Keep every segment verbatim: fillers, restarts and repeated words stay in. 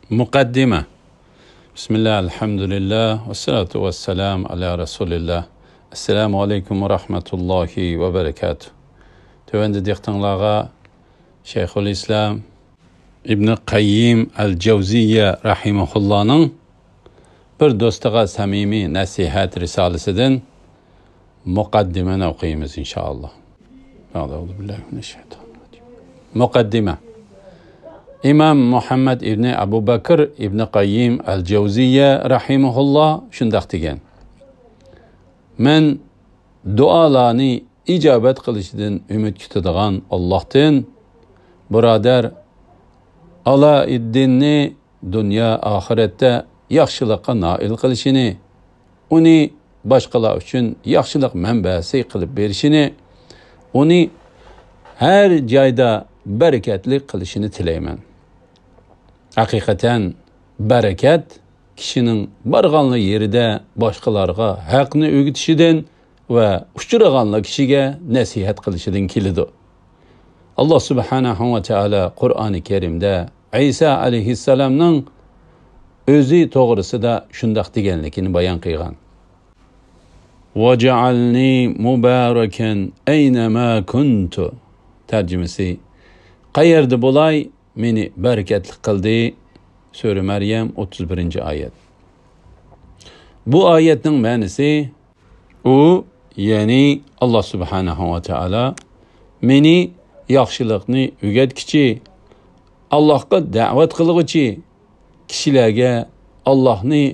مۇقەددىمە. بىسمىللا، ئەلھەمدۇلىللا، ۋەسسالاتۇ ۋەسسالامۇ ئالا رەسۇلىللا. ئەسسالامۇ ئەلەيكۇم ۋە رەھمەتۇللاھى ۋە بەرىكاتۇھ. تۆۋەندە دىققىتىڭلارغا شەيخۇل ئىسلام ئىبنى قەييىم ئەل جەۋزىيە رەھىمەھۇللانىڭ بىر دوستىغا سەمىمىي نەسىھەت رىسالىسىدىن مۇقەددىمىنى ئوقۇيمىز، ئىنشائاللا. مۇقەددىمە. ئىمام مۇھەممەد ئىبنى ئەبۇ بەكر ئىبنى قەييىم ئەل جەۋزىيە رەھىمەھۇللا شۇنداق دېگەن: مەن دۇئالارنى ئىجابەت قىلىشىدىن ئۈمىد كۈتىدىغان ئاللاھتىن، بۇرادەر ئالايىددىننى دۇنيا ئاخىرەتتە ياخشىلىققا نائىل قىلىشىنى، ئۇنى باشقىلار ئۈچۈن ياخشىلىق مەنبەسى قىلىپ بېرىشىنى، ئۇنى ھەر جايدا بەرىكەتلىك قىلىشىنى تىلەيمەن. ھەقىقەتەن، بەرىكەت كىشىنىڭ بارغانلا يېرىدە باشقىلارغا ھەقنى ئۆگىتىشىدىن ۋە ئۇچرىغانلا كىشىگە نەسىھەت قىلىشىدىن كېلىدۇ. ئاللا سۇبھانەھۇ ۋە تائالا قۇرئانى كەرىمدە ئەيسا ئەلەيھىسسالامنىڭ ئۆزى توغرىسىدا شۇنداق دېگەنلىكىنى بايان قىلغان: «ۋەجەئەلنى مۇبارەكەن ئەينەما كۇنتۇ.» تەرجىمىسى: «قەيەردە بولاي، مېنى بەرىكەتلىك قىلدى.» سۈرە مەريەم، ئوتتۇز بىرىنچى ئايەت. بۇ ئايەتنىڭ مەنىسى، ئۇ، يەنى ئاللا سۇبھانەھۇ ۋە تائالا مېنى ياخشىلىقنى ئۆگەتكۈچى، ئاللاھقا دەۋەت قىلغۇچى، كىشىلەرگە ئاللاھنى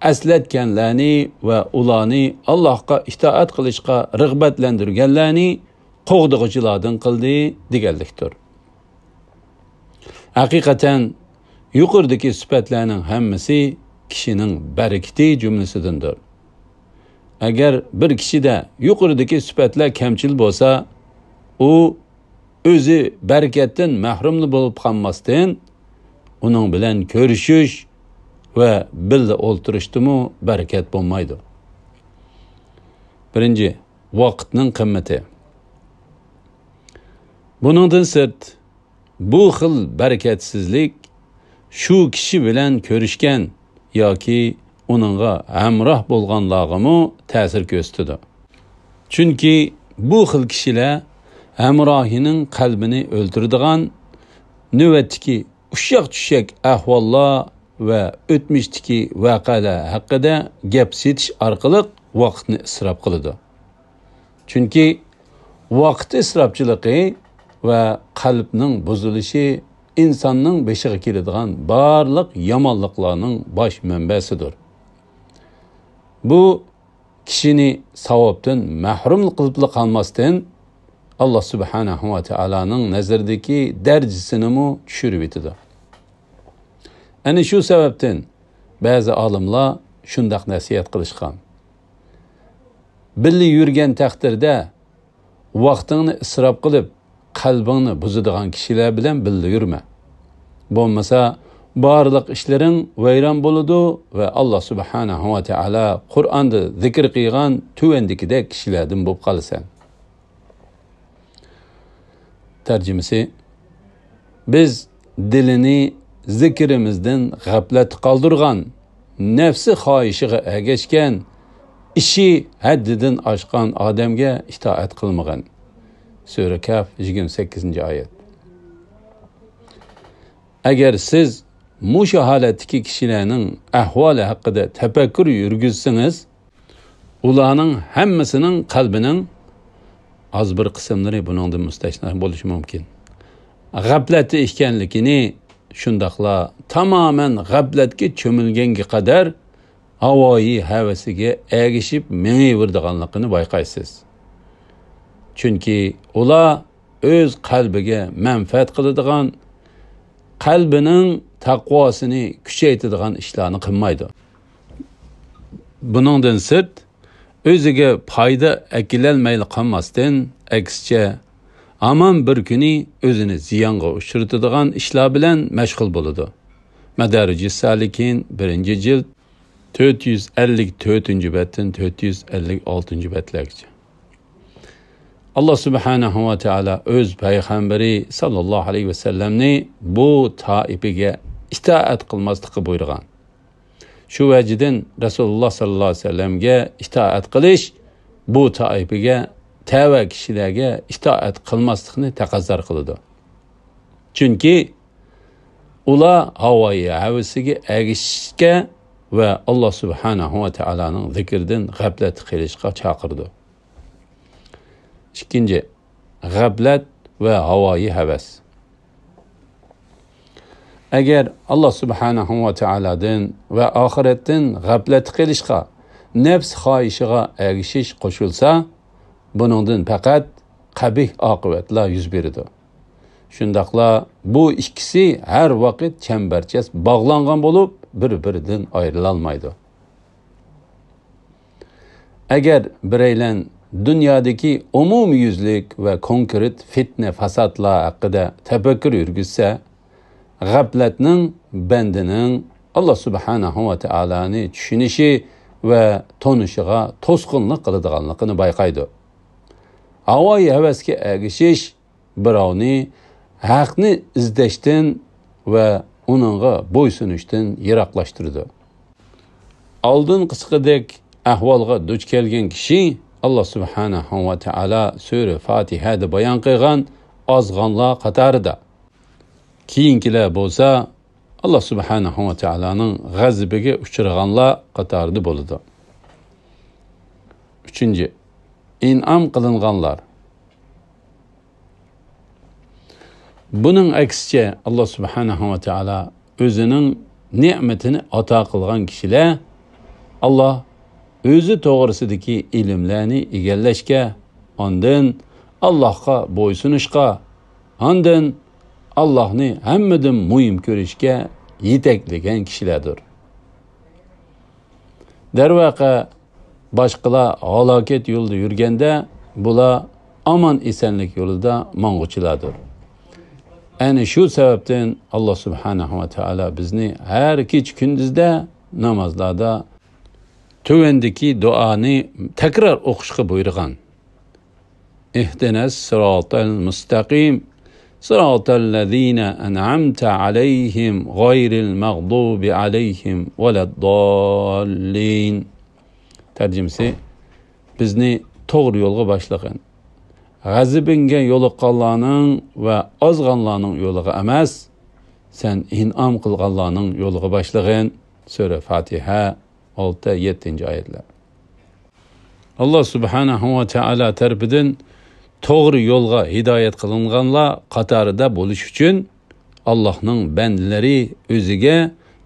ئەسلەتكەنلەرنى ۋە ئۇلارنى ئاللاھقا ئىتائەت قىلىشقا رىغبەتلەندۈرگەنلەرنى قوغدىغۇچىلاردىن قىلدى دېگەنلىكتۇر. ھەقىقەتەن، يۇقىرىدىكى سۈپەتلەرنىڭ ھەممىسى كىشىنىڭ بەرىكىتى جۈملىسىدىندۇر. ئەگەر بىر كىشىدە يۇقىرىدىكى سۈپەتلەر كەمچىل بولسا، ئۇ ئۆزى بەرىكەتتىن مەھرۇملا بولۇپ قالماستىن، ئۇنىڭ بىلەن كۆرۈشۈش ۋە بىللە ئولتۇرۇشتىمۇ بەرىكەت بولمايدۇ. بىرىنچى، ۋاقىتنىڭ قىممىتى. بۇنىڭدىن سىرت، بۇ خىل بەرىكەتسىزلىك شۇ كىشى بىلەن كۆرۈشكەن ياكى ئۇنىڭغا ھەمراھ بولغانلارغىمۇ تەسىر كۆرسىتىدۇ. چۈنكى بۇ خىل كىشىلەر ھەمراھىنىڭ قەلبىنى ئۆلتۈرىدىغان، نۆۋەتتىكى ئۇششاق-چۈششەك ئەھۋاللار ۋە ئۆتمۈشتىكى ۋەقەلەر ھەققىدە گەپ سېتىش ئارقىلىق ۋاقىتنى ئىسراپ قىلىدۇ. چۈنكى ۋاقىت ئىسراپچىلىقى ۋە قەلبنىڭ بۇزۇلۇشى ئىنساننىڭ بېشىغا كېلىدىغان بارلىق يامانلىقلارنىڭ باش مەنبەسىدۇر. بۇ كىشىنى ساۋابتىن مەھرۇم قىلىپلا قالماستىن، ئاللا سۇبھانەھۇ ۋە تائالانىڭ نەزىرىدىكى دەرىجىسىنىمۇ چۈشۈرۈۋېتىدۇ. ئەنە شۇ سەۋەبتىن بەزى ئالىملار شۇنداق نەسىھەت قىلىشقان: بىللە يۈرگەن تەقدىردە، ۋاقتىڭنى ئىسراپ قىلىپ، قەلبىڭنى بۇزىدىغان كىشىلەر بىلەن بىللە يۈرمە. بولمىسا، بارلىق ئىشلىرىڭ ۋەيران بولىدۇ ۋە ئاللا سۇبھانەھۇ ۋە تائالا قۇرئاندا زىكىر قىلغان تۆۋەندىكىدەك كىشىلەردىن بولۇپ قالىسەن. تەرجىمىسى: بىز دىلىنى زىكرىمىزدىن غەپلەتتە قالدۇرغان، نەپسى خاھىشىغا ئەگەشكەن، ئىشى ھەددىدىن ئاشقان ئادەمگە ئىتائەت قىلمىغىن. سۈرە كەھف، يىگىرمە سەككىزىنچى ئايەت. ئەگەر سىز مۇشۇ ھالەتتىكى كىشىلەرنىڭ ئەھۋالى ھەققىدە تەپەككۇر يۈرگۈزسىڭىز، ئۇلارنىڭ ھەممىسىنىڭ قەلبىنىڭ ئاز بىر قىسىملىرى بۇنىڭدىن مۇستەسنا بولۇشى مۇمكىن، غەپلەتتە ئىكەنلىكىنى، شۇنداقلا تامامەن غەپلەتكە چۆمۈلگەنگە قەدەر ھاۋايى ھەۋىسىگە ئەگىشىپ مېڭىۋېرىدىغانلىقىنى بايقايسىز. چۈنكى ئۇلار ئۆز قەلبىگە مەنپەئەت قىلىدىغان، قەلبىنىڭ تەقۋاسىنى كۈچەيتىدىغان ئىشلارنى قىلمايدۇ. بۇنىڭدىن سىرت، ئۆزىگە پايدا ئەكېلەلمەيلا قالماستىن، ئەكسىچە، ھامان بىر كۈنى ئۆزىنى زىيانغا ئۇچرىتىدىغان ئىشلار بىلەن مەشغۇل بولىدۇ. مەدارىجۇس سالىكىن، بىرىنچى جىلد، تۆت يۈز ئەللىك تۆتىنچى بەتتىن تۆت يۈز ئەللىك ئالتىنچى بەتلەرگىچە. ئاللا سۇبھانەھۇ ۋە تائالا ئۆز پەيغەمبىرى ساللاللاھۇ ئەلەيھى ۋەسەللەمنى بۇ تائىپىگە ئىتائەت قىلماسلىققا بۇيرۇغان. شۇ ۋەجىدىن رەسۇلۇللاھ ساللاللاھۇ ئەلەيھى ۋەسەللەمگە ئىتائەت قىلىش بۇ تائىپىگە، تەۋە كىشىلەرگە ئىتائەت قىلماسلىقنى تەقەززا قىلىدۇ. چۈنكى ئۇلار ھاۋايى ھەۋىسىگە ئەگىشىشكە ۋە ئاللاھ سۇبھانەھۇ ۋە تائالانىڭ زىكرىدىن غەپلەتتە قېلىشقا چاقىرىدۇ. ئىككىنچى، غەپلەت ۋە ھاۋايى ھەۋەس. ئەگەر ئاللاھ سۇبھانەھۇ ۋە تائالادىن ۋە ئاخىرەتتىن غەپلەتتە قېلىشقا، نەپس خاھىشىغا ئەگىشىش قوشۇلسا، بۇنىڭدىن پەقەت قەبىھ ئاقىۋەتلەر يۈز بېرىدۇ. شۇنداقلا بۇ ئىككىسى ھەر ۋاقىت چەمبەرچاس باغلانغان بولۇپ، بىر-بىرىدىن ئايرىلالمايدۇ. ئەگەر بىرەيلەن دۇنيادىكى ئومۇميۈزلۈك ۋە كونكرېت فىتنە-پاساتلار ھەققىدە تەپەككۇر يۈرگۈزسە، غەپلەتنىڭ بەندىنىڭ ئاللاھ سۇبھانەھۇ ۋە تائالانى چۈشىنىشى ۋە تونۇشىغا توسقۇنلۇق قىلىدىغانلىقىنى بايقايدۇ. ھاۋايى ھەۋەسكە ئەگىشىش بىراۋنى ھەقنى ئىزدەشتىن ۋە ئۇنىڭغا بويسۇنۇشتىن يىراقلاشتۇرىدۇ. ئالدىنقىسىدەك ئەھۋالغا دۇچ كەلگەن كىشى ئاللاھ سۇبھانەھۇ ۋە تائالا سۈرە فاتىھەدە بايان قىلغان ئازغانلار قاتارىدا. كېيىنكىلەر بولسا ئاللاھ سۇبھانەھۇ ۋە تائالانىڭ غەزىپىگە ئۇچرىغانلار قاتارىدا بولىدۇ. ئۈچىنچى، ئىنئام قىلىنغانلار. بۇنىڭ ئەكسىچە، ئاللاھ سۇبھانەھۇ ۋە تائالا ئۆزىنىڭ نېمىتىنى ئاتا قىلغان كىشىلەر، ئاللاھ ئۆزى توغرىسىدىكى ئىلىملەرنى ئىگىلەشكە، ئاندىن ئاللاھقا بويسۇنۇشقا، ئاندىن ئاللاھنى ھەممىدىن مۇھىم كۆرۈشكە يېتەكلىگەن كىشىلەردۇر. دەرۋەقە، باشقىلار ھالاكەت يولىدا يۈرگەندە، بۇلار ئامان-ئېسەنلىك يولىدا ماڭغۇچىلاردۇر. ئەنە شۇ سەۋەبتىن ئاللاھ سۇبھانەھۇ ۋە تائالا بىزنى ھەر كېچە-كۈندۈزدە نامازلاردا تۆۋەندىكى دۇئانى تەكرار ئوقۇشقا بۇيرۇغان. اهدنا الصراط المستقيم، صراط الذين أنعمت عليهم، غير المغضوب عليهم ولا الضالين. تەرجىمىسى، بىزنى توغرا يولغا باشلىغىن. غەزىپىڭگە يولۇققانلارنىڭ ۋە ئازغانلارنىڭ يولىغا ئەمەس، سەن ئىنئام قىلغانلارنىڭ يولىغا باشلىغىن. سۈرە فاتىھە، ئالتە، يەتتىنچى ئايەتلەر. ئاللاھ سۇبھانەھۇ ۋە تائالا تەرىپىدىن توغرا يولغا ھىدايەت قىلىنغانلار قاتارىدا بولۇش ئۈچۈن، ئاللاھنىڭ بەندىلىرى ئۆزىگە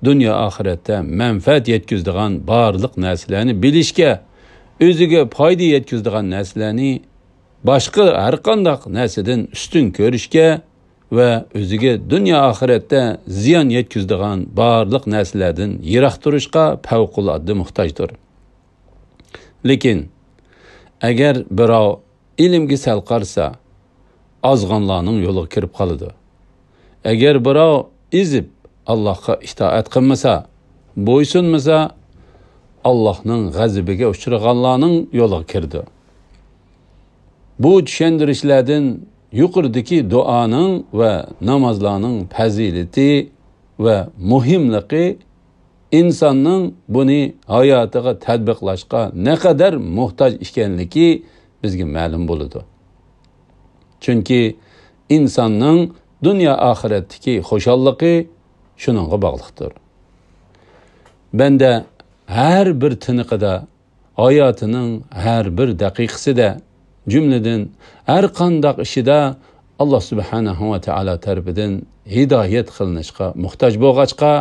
دۇنيا ئاخىرەتتە مەنپەئەت يەتكۈزىدىغان بارلىق نەرسىلەرنى بىلىشكە، ئۆزىگە پايدا يەتكۈزىدىغان نەرسىلەرنى باشقا ھەرقانداق نەرسىدىن ئۈستۈن كۆرۈشكە ۋە ئۆزىگە دۇنيا ئاخىرەتتە زىيان يەتكۈزىدىغان بارلىق نەرسىلەردىن يىراق تۇرۇشقا پەۋقۇلئاددە موھتاجدۇر. لېكىن، ئەگەر بىراۋ ئىلىمگە سەل قارىسا، ئازغانلارنىڭ يولىغا كىرىپ قالىدۇ. ئەگەر بىراۋ ئېزىپ، ئاللاھقا ئىتائەت قىلمىسا، بويسۇنمىسا، ئاللاھنىڭ غەزىپىگە ئۇچرىغانلارنىڭ يولىغا كىرىدۇ. بۇ چۈشەندۈرۈشلەردىن يۇقىرىدىكى دۇئانىڭ ۋە نامازلارنىڭ پەزىلىتى ۋە مۇھىملىقى، ئىنساننىڭ بۇنى ھاياتىغا تەتبىقلاشقا نەقەدەر موھتاج ئىكەنلىكى بىزگە مەلۇم بولىدۇ. چۈنكى ئىنساننىڭ دۇنيا ئاخىرەتتىكى خۇشاللىقى شۇنىڭغا باغلىقتۇر. بەندە ھەر بىر تىنىقىدا، ھاياتىنىڭ ھەر بىر دەقىقىسىدە، جۈملىدىن ھەر قانداق ئىشىدا ئاللاھ سۇبھانەھۇ ۋە تائالا تەرىپىدىن ھىدايەت قىلىنىشقا موھتاج بولغاچقا،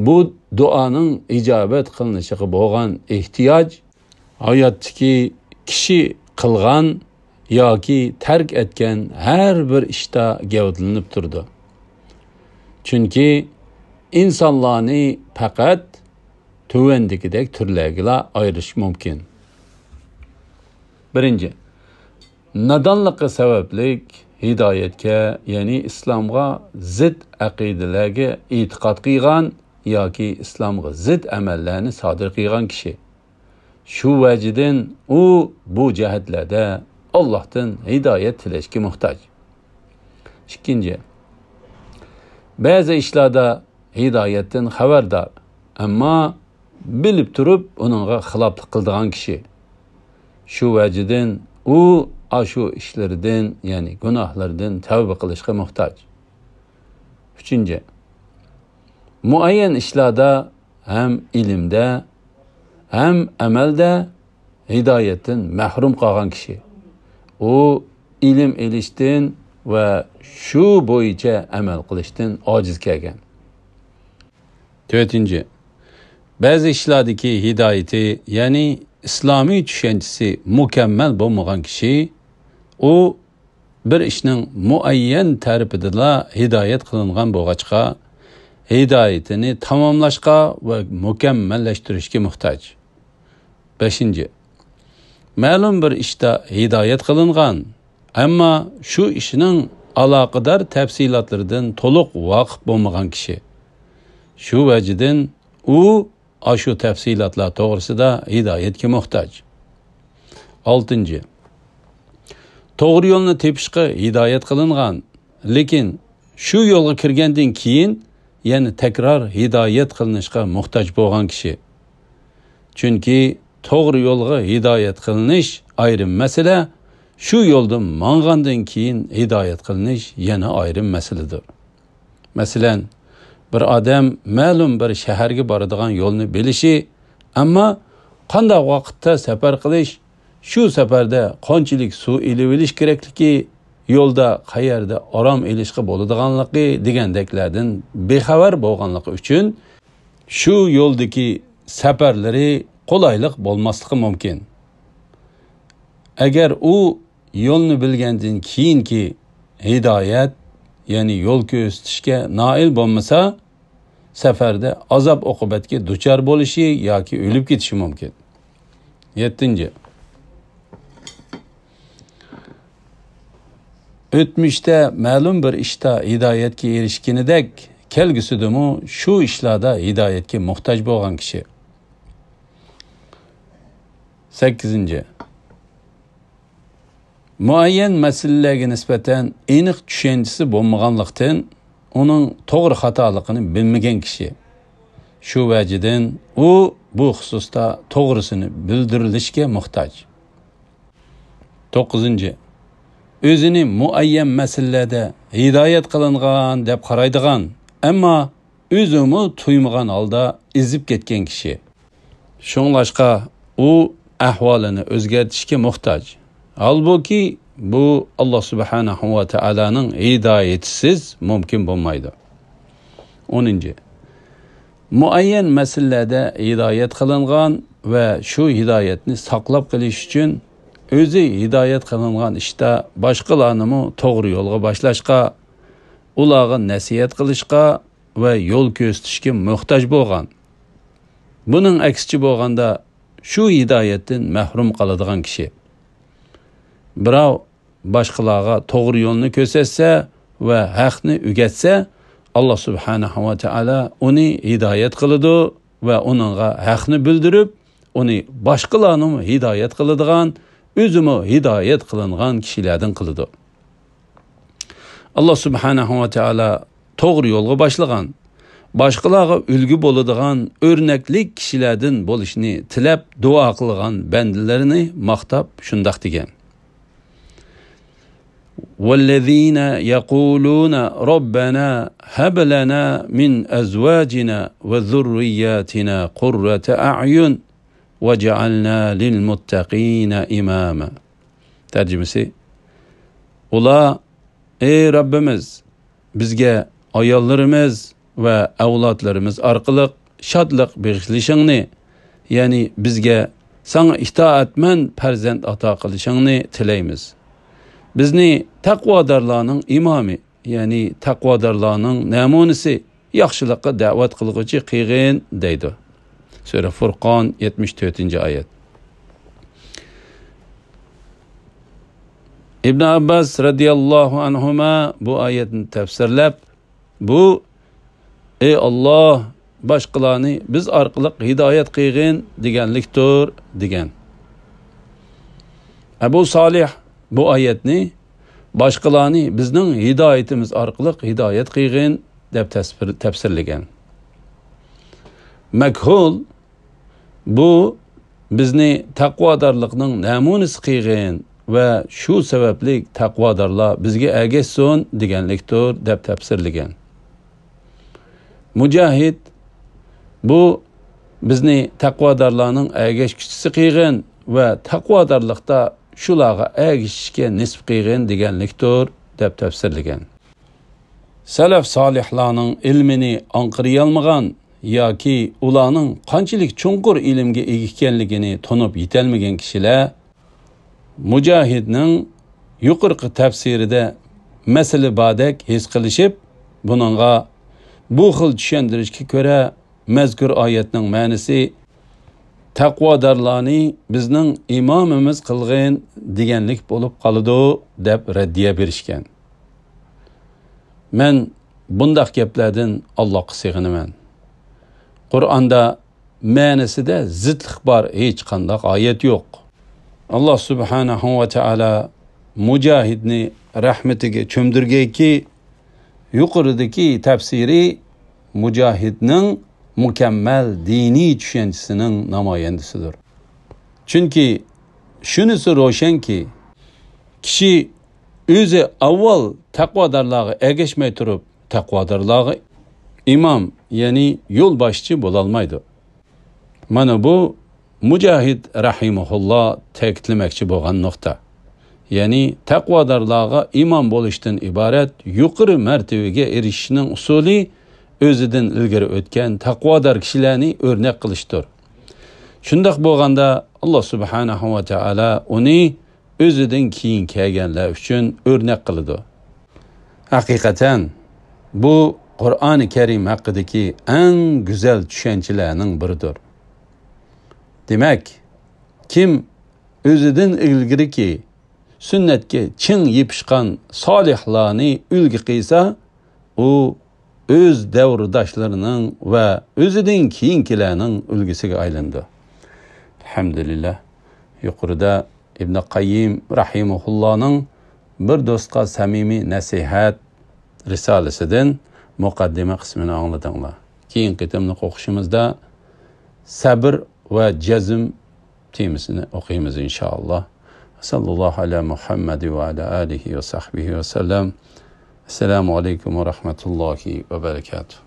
بۇ دۇئانىڭ ئىجابەت قىلىنىشىغا بولغان ئېھتىياج ھاياتتىكى كىشى قىلغان ياكى تەرك ئەتكەن ھەر بىر ئىشتا گەۋدىلىنىپ تۇرىدۇ. چۈنكى ئىنسانلارنى پەقەت تۆۋەندىكىدەك تۈرلەرگىلا ئايرىش مۇمكىن. بىرىنچى، نادانلىقى سەۋەبلىك ھىدايەتكە، يەنى ئىسلامغا زىت ئەقىدىلەرگە ئېتىقاد قىلغان ياكى ئىسلامغا زىت ئەمەللەرنى سادىر قىلغان كىشى. شۇ ۋەجىدىن ئۇ بۇ جەھەتلەردە ئاللاھتىن ھىدايەت تىلەشكە موھتاج. ئىككىنچى، بەزى ئىشلاردا ھىدايەتتىن خەۋەردار، ئەمما بىلىپ تۇرۇپ ئۇنىڭغا خىلاپلىق قىلىدىغان كىشى. شۇ ۋەجىدىن ئۇ ئاشۇ ئىشلىرىدىن، يەنى گۇناھلىرىدىن تەۋبە قىلىشقا موھتاج. ئۈچىنچى، مۇئەييەن ئىشلاردا ھەم ئىلىمدە، ھەم ئەمەلدە ھىدايەتتىن مەھرۇم قالغان كىشى. ئۇ ئىلىم ئېلىشتىن ۋە شۇ بويىچە ئەمەل قىلىشتىن ئاجىز كەلگەن. تۆتىنچى، بەزى ئىشلاردىكى ھىدايىتى، يەنى ئىسلامىي چۈشەنچىسى مۇكەممەل بولمىغان كىشى، ئۇ بىر ئىشنىڭ مۇئەييەن تەرىپىدىلا ھىدايەت قىلىنغان بولغاچقا، ھىدايىتىنى تاماملاشقا ۋە مۇكەممەللەشتۈرۈشكە موھتاج. بەشىنچى، مەلۇم بىر ئىشتا ھىدايەت قىلىنغان، ئەمما شۇ ئىشنىڭ ئالاقىدار تەپسىلاتلىرىدىن تولۇق ۋاقىپ بولمىغان كىشى. شۇ ۋەجىدىن ئۇ ئاشۇ تەپسىلاتلار توغرىسىدا ھىدايەتكە موھتاج. ئالتىنچى، توغرا يولنى تېپىشقا ھىدايەت قىلىنغان، لېكىن شۇ يولغا كىرگەندىن كېيىن يەنە تەكرار ھىدايەت قىلىنىشقا موھتاج بولغان كىشى. چۈنكى توغرا يولغا ھىدايەت قىلىنىش ئايرىم مەسىلە، شۇ يولدا ماڭغاندىن كېيىن ھىدايەت قىلىنىش يەنە ئايرىم مەسىلىدۇر. مەسىلەن، بىر ئادەم مەلۇم بىر شەھەرگە بارىدىغان يولنى بىلىشى، ئەمما قانداق ۋاقىتتا سەپەر قىلىش، شۇ سەپەردە قانچىلىك سۇ ئېلىۋېلىش كېرەكلىكى، يولدا قەيەردە ئارام ئېلىشقا بولىدىغانلىقى دېگەندەكلەردىن بىخەۋەر بولغانلىقى ئۈچۈن، شۇ يولدىكى سەپەرلىرى قولايلىق بولماسلىقى مۇمكىن. ئەگەر ئۇ يولنى بىلگەندىن كېيىنكى ھىدايەت، يەنى يول كۆرسىتىشكە نائىل بولمىسا، سەپەردە ئازاب-ئوقۇبەتكە دۇچار بولۇشى ياكى ئۆلۈپ كېتىشى مۇمكىن. يەتتىنچى، ئۆتمۈشتە مەلۇم بىر ئىشتا ھىدايەتكە ئېرىشكىنىدەك، كەلگۈسىدىمۇ شۇ ئىشلاردا ھىدايەتكە موھتاج بولغان كىشى. سەككىزىنچى، مۇئەييەن مەسىلىلەرگە نىسبەتەن ئېنىق چۈشەنچىسى بولمىغانلىقتىن، ئۇنىڭ توغرا خاتالىقىنى بىلمىگەن كىشى. شۇ ۋەجىدىن ئۇ بۇ خۇسۇستا توغرىسىنى بىلدۈرۈلۈشكە موھتاج. توققۇزىنچى، ئۆزىنى مۇئەييەن مەسىلىلەردە ھىدايەت قىلىنغان دەپ قارايدىغان، ئەمما ئۆزىمۇ تۇيمىغان ھالدا ئېزىپ كەتكەن كىشى. شۇڭلاشقا ئۇ ئەھۋالىنى ئۆزگەرتىشكە موھتاج. ھالبۇكى، بۇ ئاللا سۇبھانەھۇ ۋە تائالانىڭ ھىدايىتىسىز مۇمكىن بولمايدۇ. ئونىنچى، مۇئەييەن مەسىلىلەردە ھىدايەت قىلىنغان ۋە شۇ ھىدايەتنى ساقلاپ قېلىش ئۈچۈن، ئۆزى ھىدايەت قىلىنغان ئىشتا باشقىلارنىمۇ توغرا يولغا باشلاشقا، ئۇلارغا نەسىھەت قىلىشقا ۋە يول كۆرسىتىشكە موھتاج بولغان. بۇنىڭ ئەكسىچە بولغاندا، شۇ ھىدايەتتىن مەھرۇم قالىدىغان كىشى. بىراۋ باشقىلارغا توغرا يولنى كۆرسەتسە ۋە ھەقنى ئۆگەتسە، ئاللا سۇبھانەھۇ ۋە تائالا ئۇنى ھىدايەت قىلىدۇ ۋە ئۇنىڭغا ھەقنى بىلدۈرۈپ، ئۇنى باشقىلارنىمۇ ھىدايەت قىلىدىغان، ئۆزىمۇ ھىدايەت قىلىنغان كىشىلەردىن قىلىدۇ. ئاللا سۇبھانەھۇ ۋە تائالا توغرا يولغا باشلىغان، باشقىلارغا ئۈلگە بولىدىغان ئۆرنەكلىك كىشىلەردىن بولۇشنى تىلەپ دۇئا قىلغان بەندىلىرىنى ماختاپ شۇنداق دېگەن: والذين يقولون ربنا هب لنا من أزواجنا وذرياتنا قرة أعين واجعلنا للمتقين إماما. تەرجىمىسى: ئۇلار، ئەي رەببىمىز، بىزگە ئاياللىرىمىز ۋە ئەۋلادلىرىمىز ئارقىلىق شادلىق بېغىشلىشىڭنى، يەنى بىزگە ساڭا ئىتائەتمەن پەرزەنت ئاتا قىلىشىڭنى تىلەيمىز. بىزنى تەقۋادارلارنىڭ ئىمامى، يەنى تەقۋادارلارنىڭ نەمۇنىسى، ياخشىلىققا دەۋەت قىلغۇچى قىلغىن، دەيدۇ. سۈرە فۇرقان، يەتمىش تۆتىنچى ئايەت. ئىبن ئابباس رەزىياللاھۇ ئەنھۇما بۇ ئايەتنى تەپسىرلەپ، بۇ، ئەي ئاللا، باشقىلارنى بىز ئارقىلىق ھىدايەت قىلغىن دېگەنلىكتۇر، دېگەن. ئەبۇ سالىھ بۇ ئايەتنى باشقىلارنى بىزنىڭ ھىدايىتىمىز ئارقىلىق ھىدايەت قىلغىن دەپ تەسپىر-، تەپسىرلىگەن. مەكھۇل، بۇ بىزنى تەقۋادارلىقنىڭ نەمۇنىسى قىلغىن ۋە شۇ سەۋەبلىك تەقۋادارلار بىزگە ئەگەشسۇن دېگەنلىكتۇر، دەپ تەپسىرلىگەن. مۇجاھىد، بۇ بىزنى تەقۋادارلارنىڭ ئەگەشكۈچىسى قىلغىن ۋە تەقۋادارلىقتا شۇلارغا ئەگىشىشكە نېسىپ قىلغىن دېگەنلىكتۇر، دەپ تەپسىرلىگەن. سەلەف سالىھلارنىڭ ئىلمىنى ئاڭقىرىيالمىغان ياكى ئۇلارنىڭ قانچىلىك چوڭقۇر ئىلىمگە ئىگە ئىكەنلىكىنى تونۇپ يېتەلمىگەن كىشىلەر مۇجاھىدنىڭ يۇقىرىقى تەپسىرىدە مەسىلە باردەك ھېس قىلىشىپ، بۇنىڭغا، بۇ خىل چۈشەندۈرۈشكە كۆرە، مەزكۇر ئايەتنىڭ مەنىسى «تەقۋادارلارنى بىزنىڭ ئىمامىمىز قىلغىن» دېگەنلىك بولۇپ قالىدۇ، دەپ رەددىيە بېرىشكەن. مەن بۇنداق گەپلەردىن ئاللاغا سېغىنىمەن. قۇرئاندا مەنىسىدە زىتلىق بار ھېچقانداق ئايەت يوق. ئاللا سۇبھانەھۇ ۋە تائالا مۇجاھىدنى رەھمىتىگە چۆمدۈرگەيكى، يۇقىرىدىكى تەپسىرى مۇجاھىدنىڭ مۇكەممەل دىنىي چۈشەنچىسىنىڭ نامايەندىسىدۇر. چۈنكى شۇنىسى روشەنكى، كىشى ئۆزى ئاۋۋال تەقۋادارلارغا ئەگەشمەي تۇرۇپ، تەقۋادارلارغا ئىمام، يەنى يولباشچى بولالمايدۇ. مانا بۇ مۇجاھىد رەھىمەھۇللا تەكىتلىمەكچى بولغان نۇقتا. يەنى تەقۋادارلارغا ئىمام بولۇشتىن ئىبارەت يۇقىرى مەرتىۋىگە ئېرىشىشنىڭ ئۇسۇلى ئۆزىدىن ئىلگىرى ئۆتكەن تەقۋادار كىشىلەرنى ئۆرنەك قىلىشتۇر. شۇنداق بولغاندا، ئاللا سۇبھانەھۇ ۋە تائالا ئۇنى ئۆزىدىن كېيىن كەلگەنلەر ئۈچۈن ئۆرنەك قىلىدۇ. ھەقىقەتەن، بۇ قۇرئانى كەرىم ھەققىدىكى ئەڭ گۈزەل چۈشەنچىلەرنىڭ بىرىدۇر. دېمەك، كىم ئۆزىدىن ئىلگىرىكى سۈننەتكە چىڭ يېپىشقان سالىھلارنى ئۈلگە قىلسا، ئۇ ئۆز دەۋرداشلىرىنىڭ ۋە ئۆزىدىن كېيىنكىلەرنىڭ ئۈلگىسىگە ئايلىنىدۇ. ئەلھەمدۇلىللا، يۇقىرىدا ئىبن قەييىم رەھىمەھۇللانىڭ بىر دوستقا سەمىمىي نەسىھەت رىسالىسىدىن مۇقەددىمە قىسمىنى ئاڭلىدىڭلار. كېيىنكى قېتىملىق ئوقۇشىمىزدا سەبر ۋە جەزم تېمىسىنى ئوقۇيمىز، ئىنشائاللا. ساللاللاھۇ ئەلا مۇھەممەد ۋە ئەلا ئالىھى ۋە سەھبىھى ۋە سەللەم. ئەسسالامۇ ئەلەيكۇم ۋە رەھمەتۇللاھى ۋە بەرەكاتۇھ.